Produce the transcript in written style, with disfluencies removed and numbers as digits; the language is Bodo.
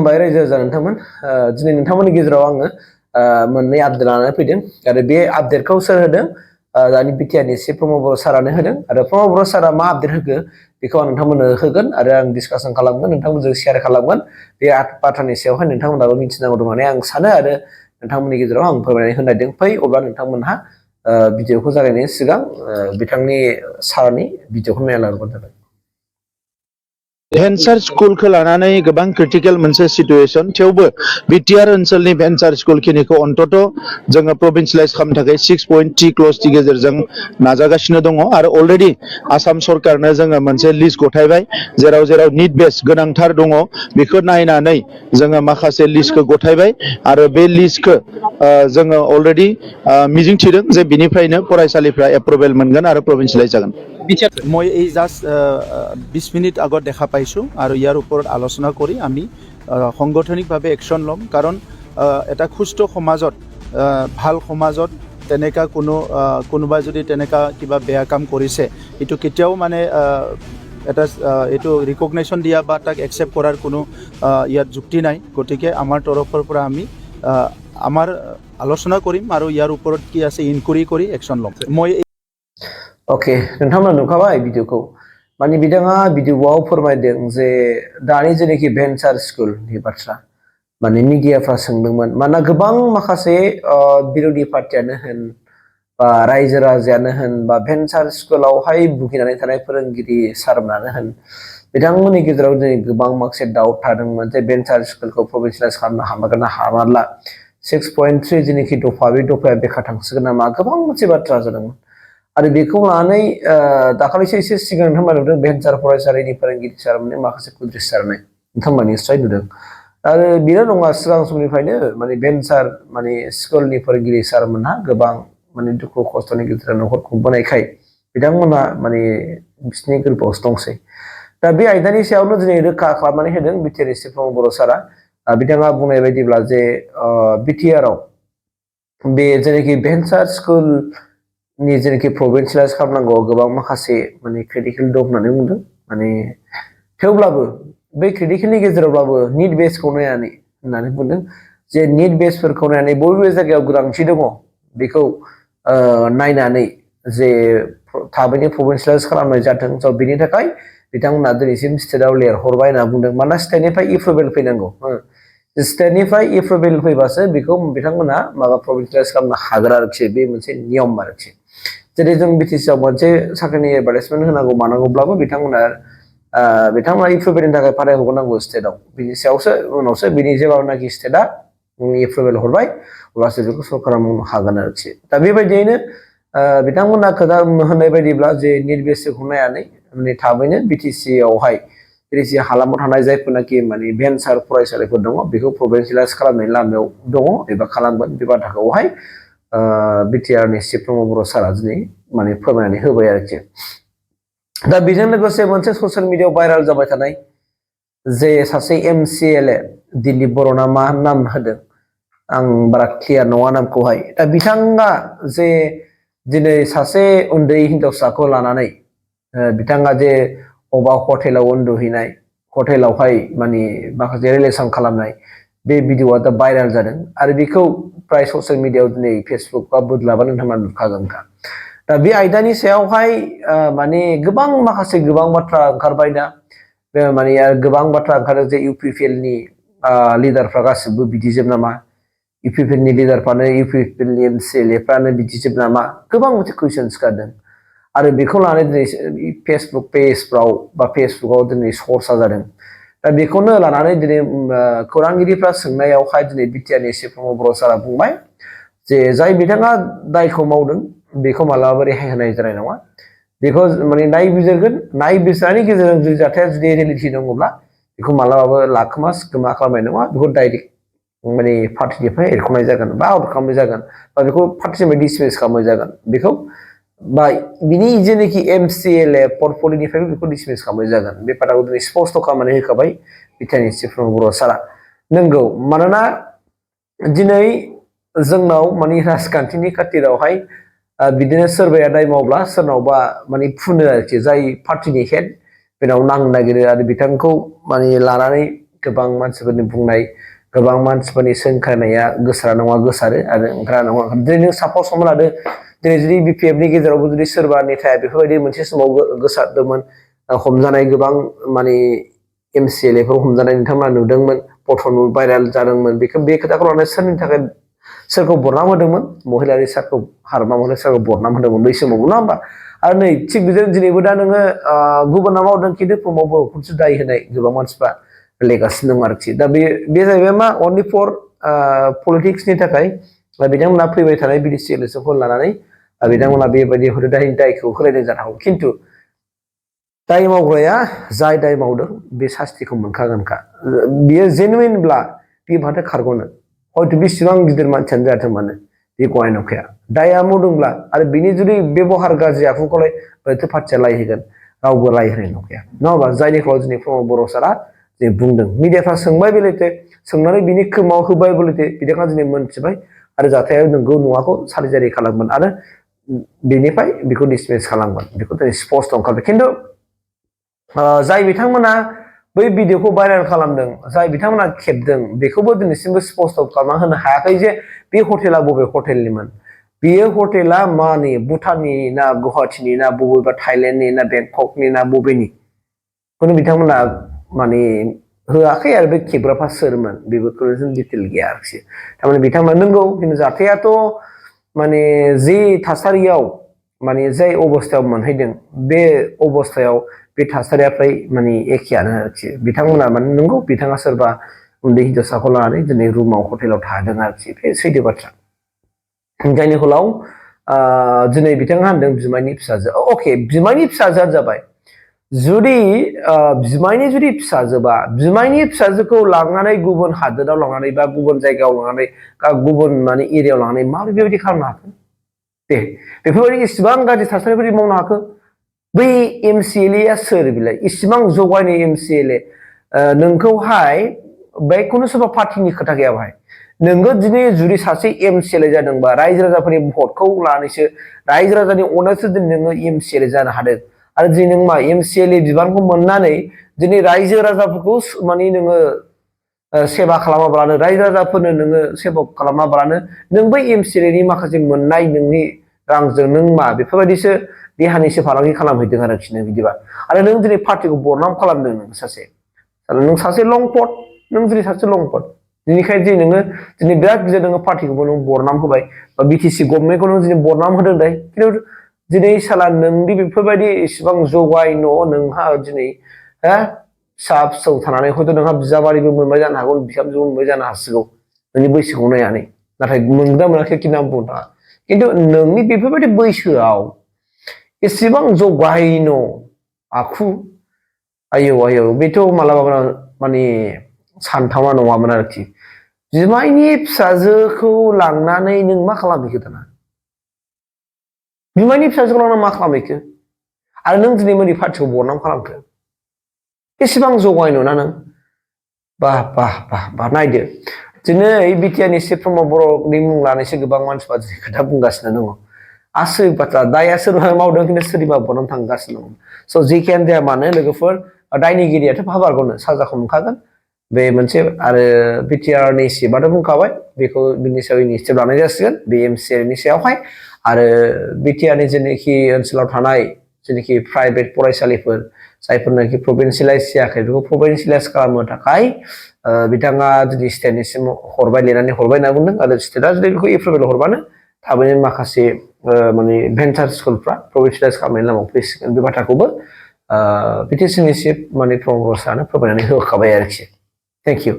खुलुमबाय रायजो राजा नोंथांमोन दिनै नोंथांमोननि गेजेराव आङो मोननै आपडेट लानानै फैदों आरो बे आपडेटखौ सोर होदों दानि बिटिआरनि सि प्रमद बर' सारानो होदों आरो प्रमद बर' सारा मा आपडेट होखो बेखौ आं नोंथांमोननो होगोन आरो आं डिसकासन खालामगोन नोंथांमोनजों शेयार खालामगोन बे बाथ्रानि सायावहाय नोंथांमोनाबो मिथिनांगौ दं होननानै आं सानो आरो नोंथांमोननि गेजेराव आं फोरमायनानै होनायदों फै अब्ला नोंथांमोनहा भिडिअखौ जागायनायनि सिगां बिथांनि सारनि भिडिअखौ नायना लाग्रोबानो जाबाय। भेन्सार स्कुलखौ लानानै गोबां क्रिटिकल मोनसे सिचुएशन थेवबो बिटिआर ओनसोलनि भेन्सार स्कुल खिनिखौ अन्तत जोङो प्रभिन्सियलाइज खालामनो थाखाय 6.3 क्लजनि गेजेरजों नाजागासिनो दङ आरो अलरेडि आसाम सरकारनो जोङो मोनसे लिस्ट गथायबाय जेराव जेराव निड बेस गोनांथार दङ बेखौ नायनानै जोङो माखासे लिस्टखौ गथायबाय आरो बे लिस्टखौ जोङो अलरेडि मिजिंथिदों जे बिनिफ्रायनो फरायसालिफ्रा एप्रुभेल मोनगोन आरो प्रभिन्सियलाइज जागोन। মই এই জাস্ট 20 মিনিট আগত দেখা পাইছোঁ আৰু ইয়াৰ ওপৰত আলোচনা কৰি আমি সাংগঠনিকভাৱে একশ্যন ল'ম কাৰণ এটা সুস্থ সমাজত ভাল সমাজত তেনেকা কোনোবাই যদি তেনেকা কিবা বেয়া কাম কৰিছে এইটো কেতিয়াও মানে এটা এইটো ৰিকগনাইশ্যন দিয়া বা তাক একচেপ্ট কৰাৰ কোনো ইয়াত যুক্তি নাই গতিকে আমাৰ তৰফৰ পৰা আমি আমাৰ আলোচনা কৰিম আৰু ইয়াৰ ওপৰত কি আছে ইনকুৱাৰি কৰি একশ্যন ল'ম। মই ओके नोंथांमोना नुखाबाय भिडिअखौ माने बिथाङा भिडिअआव फोरमायदों जे दानि जेनाखि भेन्सार स्कुलनि बाथ्रा माने मिडियाफ्रा सोंदोंमोन मानोना गोबां माखासे बिरोधी पार्टियानो होन बा रायजो राजायानो होन बा भेन्सार स्कुलावहाय भुगिनानै थानाय फोरोंगिरि सारमोनानो होन बिथांमोननि गेजेराव दिनै गोबां माखासे डाउट थादोंमोन जे भेन्सार स्कुलखौ प्रभिन्सियलाइज खालामनो हागोन ना हामारला 6.3 जेनाखि दफा बे दफाया बेखार थांसिगोन नामा गोबां मोनसे बाथ्रा जादोंमोन आरो बेखौ लानानै दाखालिसो एसे सिगां नोंथांमोना नुदों भेन्सार फरायसालिनि फोरोंगिरि सारमोननि माखासे कुद्रिस सारनाय नोंथांमोना निस्सय नुदों आरो बेल' नङा सिगां समनिफ्रायनो माने भेन्सार माने स्कुलनि फोरोंगिरि सारमोनहा गोबां माने दुखु खस्थ'नि गेजेरजों न'खर खुंबोनायखाय बिथांमोना माने बिसिनि गोरबोआवसो दंसै दा बे आयदानि सायावनो दिनै रोखा खालामनानै होदों बिटिआरनि सि प्रमद बर' सारा बिथाङा बुंनाय बायदिब्ला जे बिटिआरआव बे जेनाखि भेन्सार स्कुल नि जेनाखि प्रभिन्सियलाइज खालामनांगौ गोबां माखासे माने क्रिटिकेल दं होननानै बुंदों माने थेवब्लाबो बै क्रिटिकेलनि गेजेरावब्लाबो निड बेसखौ नायनानै होननानै बुंदों जे निड बेसफोरखौ नायनानै बबे जायगायाव गोनांथि दङ बेखौ नायनानै जे थाबैनो प्रभिन्सियलाइज खालामनाय जाथों स' बिनि थाखाय बिथांमोना दिनैसिम स्टेटआव लिरहरबाय होनना बुंदों मानोना स्टेटनिफ्राय एप्रुभेल फैनांगौ स्टेटनिफ्राय एप्रुभेल फैबासो बेखौ बिथांमोना माबा प्रभिन्सियलाइज खालामनो हागोन आरोखि बे मोनसे नियम आरोखि जेरै जों बिटिसिआव मोनसे साख्रिनि एडभार्टाइजमेन्ट होनांगौ मानांगौब्लाबो बिथांमोना एप्रुभेलनि थाखाय फाथायहरनांगौ स्टेटआव बिनि सायावसो उनावसो बिनि जेब्लानाखि स्टेटआ एप्रुभेल हरबाय अब्लासो बेखौ सरकारा मावनो हागोन आरोखि दा बेबायदियैनो बिथांमोना खोथा होननाय बायदिब्ला जे निड बेसखौ नायनानै माने थाबैनो बिटिसिआवहाय बिटिसि हालामाव थानाय जायफोरनाखि माने भेन्सार फरायसालिफोर दङ बेखौ प्रभिन्सियलाइज खालामनायनि लामायाव दङ एबा खालामगोन बे बाथ्राखौहाय बिटिआरनि सि प्रमद बर' सारा दिनै माने फोरमायनानै होबाय आरोखि दा बेजों लोगोसे मोनसे ससियेल मिडियाआव भाइराल जाबाय थानाय जे सासे MCLA दिलीप बर' ना मा नाम होदों आं बारा क्लियार नङा नामखौहाय दा बिथाङा जे दिनै सासे उन्दै हिनजावसाखौ लानानै बिथाङा जे अबा हटेलाव उन्दुहैनाय हटेलावहाय माने माखासे रिलेसन खालामनाय बे भिडिअआ दा भाइराल जादों आरो बेखौ प्राय ससियेल मिडियाआव दिनै फेसबुक बा बोदलाबा नोंथांमोना नुखागोनखा दा बे आयदानि सायावहाय माने गोबां माखासे गोबां बाथ्रा ओंखारबाय दा माने गोबां बाथ्रा ओंखारदों जे UPPLनि लिडारफ्रा गासिबो बिदिजोब नामा UPPLनि लिडारफ्रानो UPPLनि MCLAफ्रानो बिदिजोब नामा गोबां मोनसे कुइसन सिखारदों आरो बेखौ लानानै दिनै फेसबुक पेजफ्राव बा फेसबुकाव दिनै सर्सा जादों दा बेखौनो लानानै दिनै खौरांगिरिफ्रा सोंनायावहाय दिनै बिटिआरनि सि प्रमद बर' सारा बुंबाय जे जाय बिथाङा दायखौ मावदों बेखौ मालाबाबो रेहाय होनाय जानाय नङा बेखौ माने नायबिजिरगोन नायबिजिरनायनि गेजेरजों जुदि जाथाया जुदि रियेलिटि दङब्ला बेखौ मालाबाबो लाखोमास गोमा खालामनाय नङा बेखौ डाइरेक्ट माने पार्टिनिफ्राय एरख'नाय जागोन बा आउट खालामनाय जागोन बा बेखौ पार्टिनिफ्राय डिसमिस खालामनाय जागोन बेखौ बा बिनि जेनाखि MCLA पर्टफलिय'निफ्रायबो बेखौ डिसमिस खालामनाय जागोन बे बाथ्राखौ दिनै स्पष्ट खालामनानै होखाबाय बिटिआरनि सि प्रमद बर' सारा नंगौ मानोना दिनै जोंनाव माने राजखान्थिनि खाथिरावहाय बिदिनो सोरबाया दाय मावब्ला सोरनावबा माने फुनो आरोखि जाय पार्टिनि हेड बेनाव नांनो नागिरो आरो बिथांखौ माने लानानै गोबां मानसिफोरनि बुंनाय गोबां मानसिफोरनि सोंखारनाया गोसारा नङा गोसारो आरो ओंखारा नङा दिनै नों सापस हमना लादो दिनै जुदि बिपिएफनि गेजेरावबो जुदि सोरबा नेताया बेफोरबायदि मोनसे समाव गोसारदोंमोन हमजानाय गोबां माने MCLAफोर हमजानाय नोंथांमोना नुदोंमोन फट'नु भाइरेल जादोंमोन बे खोथाखौ लानानै सोरनि थाखाय सोरखौ बरनाम होदोंमोन महिलारि सारखौ हारमा महिला सारखौ बरनाम होदोंमोन बै समावबो नङा होमबा आरो नै थिग बिदिनो दिनैबो दा नोङो गुबुना मावदों खिन्थु प्रमद बर'खौसो दाय होनाय गोबां मानसिफ्रा लेगासिनो दं आरोखि दा बे जाहैबाय मा अनलि फर पलिटिक्सनि थाखाय बिथांमोना फैबाय थानाय BTC इलेक्सनखौ लानानै बिथांमोना बेबायदि दायखौ होलायदों जानो हागौ खिन्थु दाय मावग्राया जाय दाय मावदों बे सास्तिखौ मोनखागोनखा बियो जेनुइनब्ला बे माथो खारग'नो हयथ' बेसेबां गिदिर मानसियानो जाथों मानो बे गनाय नंखाया दाया मावदोंब्ला आरो बिनि जुदि बेबहार गाज्रि आखुखौलाय बोरैथो पार्टिया लायहैगोन रावबो लायहोनाय नंखाया नङा होमबा जायनि फलाव दिनै प्रमद बर' सारा जे बुंदों मिडियाफ्रा सोंबाय बेलेथे सोंनानै बिनि खोमाव होबाय बेलेथे बिथाङा दिनै मोनथिबाय आरो जाथाया नोंगौ नङाखौ सारिजारि खालामगोन आरो बेनिफ्राय बेखौ डिसमिस खालामगोन बेखौ दिनै स्पस्ट ओंखारबाय खिन्थु जाय बिथांमोना बै भिडिअखौ भाइरेल खालामदों जाय बिथांमोना खेबदों बेखौबो दिनैसिमबो स्पस्ट खालामना होनो हायाखै जे बे हटेला बबे हटेलनिमोन बेयो हटेला मानि भुटाननि ना गुवाहाटीनि ना बबेबा थाइलेण्डनि ना बेंककनि ना बबेनि खुनु बिथांमोना माने होआखै आरो बे खेबग्राफ्रा सोरमोन बेफोरखौ जों डिटेल गैया आरोखि थारमाने बिथांमोना नंगौ खिन्थु जाथायाथ' माने जि थासारियाव माने जाय अबस्थायाव मोनहैदों बे अबस्थायाव बे थासारिया फ्राय माने एखेयानो आरोखि बिथांमोना माने नंगौ बिथाङा सोरबा उन्दै हिन्जावसाखौ लानानै दिनै रुमाव हटेलाव थादों आरोखि बे सैथो बाथ्रा जायनि फलाव दिनै बिथाङा होनदों बिमायनि फिसाजो अके बिमायनि फिसाजोआ जाबाय जुदि बिमायनि जुदि फिसाजोबा बिमायनि फिसाजोखौ लांनानै गुबुन हादोराव लांनानै बा गुबुन जायगायाव लांनानै गुबुन माने एरियायाव लांनानै माबोरै बेबायदि खालामनो हाखो दे बेफोरबायदि इसिबां गाज्रि थासारिफोरदि मावनो हाखो बै MCLA सोर बिलाय इसिबां जगायनाय MCLA नोंखौहाय बेखौनो सोरबा पार्टिनि खोथा गैया बाहाय नोङो दिनै जुदि सासे MCLA जादोंबा रायजो राजाफोरनि भटखौ लानानैसो रायजो राजानि अननायसो दिनै नोङो MCLA जानो हादों आरो दिनै नों मा MCLA बिबानखौ मोननानै दिनै रायजो राजाफोरखौ माने नोङो सेबा खालामाब्लानो रायजो राजाफोरनो नोङो सेबक खालामाब्लानो नों बै MCLAनि माखासे मोननाय नोंनि रांजों नों मा बेफोरबायदिसो देहानिसो फालांगि खालामहैदों आरोखि नों बिदिबा आरो नों दिनै पार्टिखौ बरनाम खालामदों नों नों सासे लंपट नों दिनै सासे लंपट बेनिखायनो दिनै नोङो दिनै बिराद गिदिर नोङो पार्टिखौबो नों बरनाम होबाय बा BTC गभर्नमेन्टखौ नों दिनै बरनाम होदों दे खिन्थु दिनै साला नोंदि बेफोरबायदि इसिबां जगाय न' नोंहा दिनै फिसा फिसौ थानानै हयथ' नोंहा बिजामादैबो मोनबाय जानो हागौ बिहामजोबो मोनबाय जानो हासिगौ नोंनि बैसोखौ नायनानै नाथाय मोनदों मोनाखै खिन्थु आं बुंनो थाङा खिन्थु नोंनि बेफोरबायदि बैसोआव एसेबां जगायन' आखु आयौ बेथ' मालाबाबो माने सानथावना नङामोन आरोखि बिमायनि फिसाजोखौ लांनानै नों मा खालामहैखो दाना बिमायनि फिसाजोखौ लांनानै मा खालामहैखो आरो नों दिनै मोननि पार्टिखौ बरनाम खालामखो एसेबां जगायन'ना नों बा नायदो दिनै बिटिआरनि प्रमद बर'नि मुं लानानैसो गोबां मानसिफ्रा दिनै खोथा बुंगासिनो दङ आसरित बाथ्रा दाया सोरबा मावदों खिन्थु सोरनिबा बरनाम थांगासिनो दङ स' जेखियानो जाया मानो लोगोफोर दायनिगिरियाथ' भाबारगौनो साजाखौ मोनखागोन बे मोनसे आरो बिटिआरनि सिफआथ' बुंखाबाय बेखौ बिनि सायाव स्टेप लानाय जासिगोन बे MCLAनि सायावहाय आरो बिटिआरनि जेनाखि ओनसोलाव थानाय जेनाखि प्राइभेट फरायसालिफोर जायफोरनाखि प्रभिन्सियेलाइज जायाखै बेखौ प्रभिन्सियेलाइज खालामनो थाखाय बिथाङा जुदि स्टेटनिसिम हरबाय लिरनानै हरबाय होनना बुंदों आरो स्टेटआ जुदि बेखौ एप्रुभेल हरबानो थाबैनो माखासे माने भेन्चार स्कुलफ्रा प्रभिन्सियेलाइज खालामनायनि लामायाव फैसिगोन बे बाथ्राखौबो BTCनि चिफ माने प्रमद बर'आनो फोरमायनानै होखाबाय आरोखि थेंक इउ